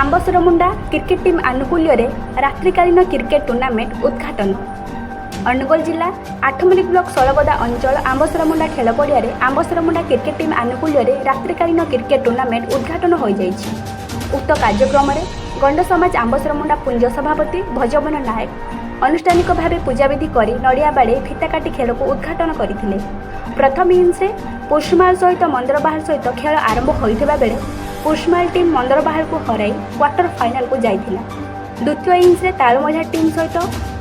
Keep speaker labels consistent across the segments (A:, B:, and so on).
A: Ambasarmunda cricket team ଆନୁକୂଲ୍ୟରେ ରାତ୍ରିକାଳୀନ cricket tournament ଉଦ୍ଘାଟନ। ଅନୁଗୋଳ ଜିଲ୍ଲା ଆଠମଲ୍ଲିକ ବ୍ଲକ ସଳଗଦା ଅଞ୍ଚଳ ଆମ୍ବସରମୁଣ୍ଡା ଖେଳ ପଡ଼ିଆରେ ଆମ୍ବସରମୁଣ୍ଡା କ୍ରିକେଟ ଟିମ୍ ଆନୁକୂଲ୍ୟରେ ରାତ୍ରିକାଳୀନ କ୍ରିକେଟ ଟୁର୍ଣ୍ଣାମେଣ୍ଟ ଉଦ୍ଘାଟନ ହୋଇଯାଇଛି। ଉକ୍ତ କାର୍ଯ୍ୟକ୍ରମରେ ଗଣ୍ଡ ସମାଜ ଆମ୍ବସରମୁଣ୍ଡା ପୁଞ୍ଜ ସଭାପତି ଭଜବନ ନାୟକ ଆନୁଷ୍ଠାନିକ ଭାବେ ପୂଜାବିଧି କରି ନଡ଼ିଆ ବାଡ଼େଇ ଫିତା କାଟି ଖେଳକୁ ଉଦ୍ଘାଟନ କରିଥିଲେ। ପ୍ରଥମ ଇନିଂସରେ ପୁଷମାଲ ସହିତ ମନ୍ଦରବାହାଲ ସହିତ ଖେଳ ଆରମ୍ଭ ହୋଇଥିବା ବେଳେ ପୁଷମାଲ ଟିମ୍ ମନ୍ଦରବାହାଲକୁ ହରାଇ କ୍ୱାର୍ଟର ଫାଇନାଲକୁ ଯାଇଥିଲା। ଦ୍ୱିତୀୟ ଇନିଂସରେ ତାଳମଝା ଟିମ୍ ସହିତ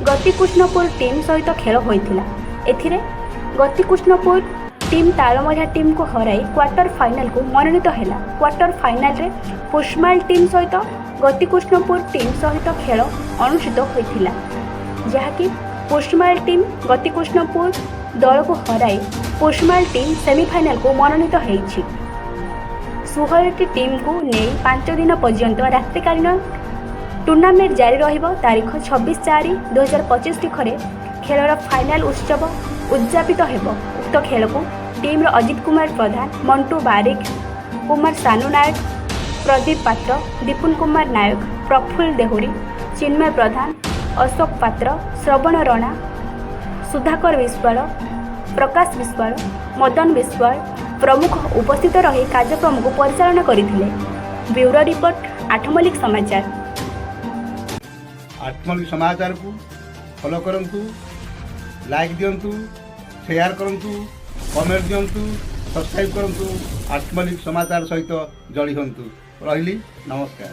A: ଗତିକୃଷ୍ଣପୁର ଟିମ୍ ସହିତ ଖେଳ ହୋଇଥିଲା। ଏଥିରେ ଗତିକୃଷ୍ଣପୁର ଟିମ୍ ତାଳମଝା ଟିମ୍କୁ ହରାଇ କ୍ୱାର୍ଟର ଫାଇନାଲକୁ ମନୋନୀତ ହେଲା। କ୍ୱାର୍ଟର ଫାଇନାଲରେ ପୁଷମାଲ ଟିମ୍ ସହିତ ଗତିକୃଷ୍ଣପୁର ଟିମ୍ ସହିତ ଖେଳ ଅନୁଷ୍ଠିତ ହୋଇଥିଲା, ଯାହାକି ପୁଷମାଲ ଟିମ୍ ଗତିକୃଷ୍ଣପୁର ଦଳକୁ ହରାଇ ପୁଷମାଲ ଟିମ୍ ସେମିଫାଇନାଲକୁ ମନୋନୀତ ହୋଇଛି। 16ଟି ଟିମ୍କୁ ନେଇ 5 ଦିନ ପର୍ଯ୍ୟନ୍ତ ରାତ୍ରିକାଳୀନ ଟୁର୍ଣ୍ଣାମେଣ୍ଟ ଜାରି ରହିବ। ତାରିଖ 26/4/2025 ତାରିଖରେ ଖେଳର ଫାଇନାଲ ଉତ୍ସବ ଉଦଯାପିତ ହେବ। ଉକ୍ତ ଖେଳକୁ ଟିମ୍ର ଅଜିତ କୁମାର ପ୍ରଧାନ, ମଣ୍ଟୁ ବାରିକ, କୁମାର ସାନୁ ନାୟକ, ପ୍ରଦୀପ ପାତ୍ର, ଦୀପୁନ କୁମାର ନାୟକ, ପ୍ରଫୁଲ୍ଲ ଦେହୁରୀ, ଚିନ୍ମୟ ପ୍ରଧାନ, ଅଶୋକ ପାତ୍ର, ଶ୍ରବଣ ରଣା, ସୁଧାକର ବିଶ୍ୱାଳ, ପ୍ରକାଶ ବିଶ୍ୱାଳ, ମଦନ ବିଶ୍ୱାଳ ପ୍ରମୁଖ ଉପସ୍ଥିତ ରହି କାର୍ଯ୍ୟକ୍ରମକୁ ପରିଚାଳନା କରିଥିଲେ। ବ୍ୟୁରୋ ରିପୋର୍ଟ, ଆଠମଲ୍ଲିକ ସମାଚାର।
B: ଆଠମଲ୍ଲିକ ସମାଚାରକୁ ଫଲୋ କରନ୍ତୁ, ଲାଇକ୍ ଦିଅନ୍ତୁ, ସେୟାର କରନ୍ତୁ, କମେଣ୍ଟ ଦିଅନ୍ତୁ, ସବସ୍କ୍ରାଇବ୍ କରନ୍ତୁ। ଆଠମଲ୍ଲିକ ସମାଚାର ସହିତ ଯୋଡ଼ି ହୁଅନ୍ତୁ। ରହିଲି, ନମସ୍କାର।